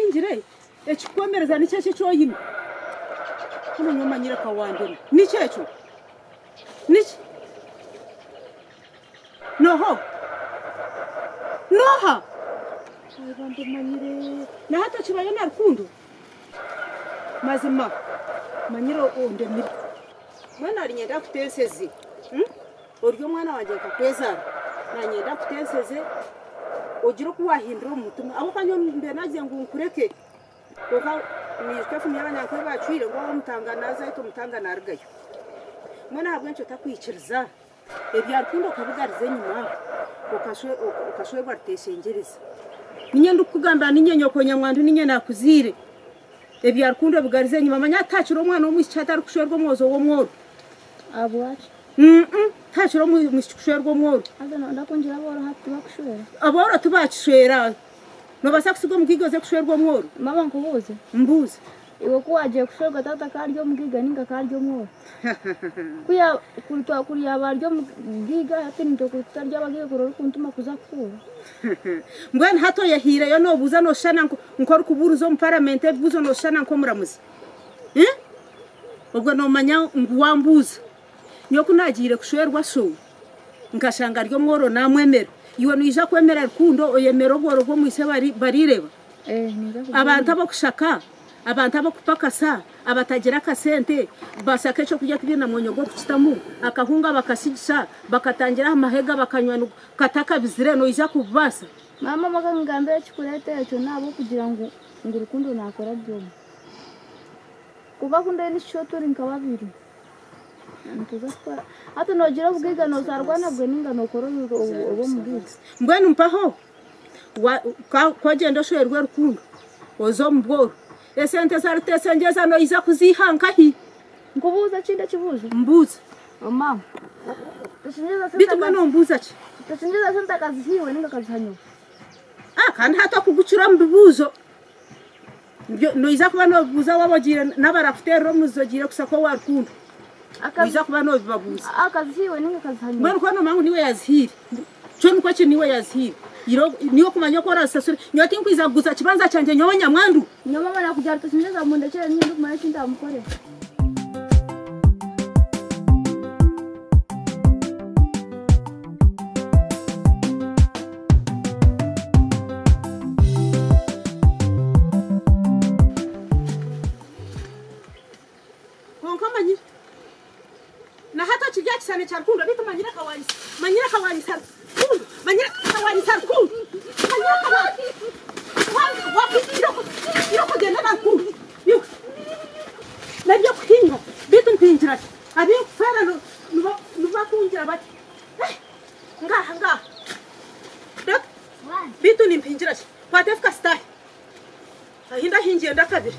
otahingire ekikukwemereza niki eki eki oine? Kunu nyowe omanyire kawandema. Niki ekyo? Niki? Nooha ogwo? Nooha? Ai bambi manyire. Na hati okibayo na rukundo? Mazima manyire ondemire. Mbwenu ari niinyenda nkutenseze. Ori omwana wangye nkakwezaara. Naanyenda nkutenseze ogire oku waahindura omu mutima. Ahabw'okuba nyowe mbaire naagira ngu nkureke kwonka noijuka efumu y'abanyankore baacwire ngu ow'omutanga naaza aita omutanga naarugayo. Mbwenu ahabw'enki otakwikiriza ebya rukundo okabigariza enyima okashwerwa ruteshengyereza? Niinye ndikukugambira niinye nyoko nyamwandu niinye naakuzaire. Ebya rukundo obigarize enyima. Manya tihaakiri omwana w'omwishiki atarikushwerwa omwojo w'omworo. Ahabwaki? Tihaakiri omwishiki kushwerwa omworo. Haza noyenda kungira abooro hati tibakushwera? Abooro tibakishwera. Noobaasa kutsiga omugaiga oze kushwerwa omworo? Maama nkubuuze? Mbuuza. Iwe ku waagiire kushwerwa taata akaba ari omugaiga nainga akaba ari omworo? Ku ya kuri twa kuri yaaba ari omugaiga hati naitwe kuri tutari abagaiga kuri orikuntuma kuza kukuura. Mbwenu hati oyehaireyo noobuuza nooshushana nk'orikubuuriza omu paramenti ebibuuzo nooshushana nk'omuramuzi. Obwo noomanya ngu waambuuza. Nyowe ku naagiire kushwerwa sho, nkashanga ari omworo naamwemera. Iwe noija kwemera rukundo oyemere obworo bw'omu ishe barireeba? Abantu ab'okushaka, abantu ab'okupakasa, abatagira akasente, bashaka eky'okurya tibaine na mwonyo gw'okukitamu, akahunga bakashigisa, bakatangira aha mahega bakanywa katakabizire, noija kubibaasa? Maama omwe akangambira ekikureeta ekyo n'ahabw'okugira ngu ngu rukundo naakora byona. Kwonka ku ndaine nikishusha turi nka babiri. Nituza kukora. Hati noogira obugaiga noozaarwa nabwo nainga nookora obe omugaiga? Mbwenu mpaho ku ogyenda oshwerwe rukundo oze omu bworo, esente za Ruteshengyeza noija kuziiha nkahi? Nkubuuze ekindi ekibuuzo? Mbuuza. Mama, Beitu mbwenu ombuuza ki? Ruteshengyeza sente akaziha iwe nainga akaziha nyowe? Kandi hati okugucura omu bibuuzo. Noija kuba noobibuuza waaba ogiire n'abarakuteerera omuzi ogiire kushaka owa rukundo. Noija kuba noobibabuuza. Mbwenu ku noomanya ngu niiwe yaazihaire, kyo nikwo kiri niiwe yaazihaire. Niiwe okumanya oku oraazisashure. Nyowe tinkwija kuguza kibanja kyangye nyowe nyamwandu. Kwonka omanyire, na hati okiri aha kishushani kya rukundo, beitu manyire akawaanisa, manyire akawaanisa rukundo, manyire akawaanisa rukundo, manyire akawaanisa, irooko ogyende na rukundo, iwe n'eby'okuhinga, beitu mpingira ki? Abinkufeera nibakungira bati, Ngaaha, ngaaha, beitu nimpingira ki? Kwata efuka sitaahe, ahi ndahingiire ndakabire.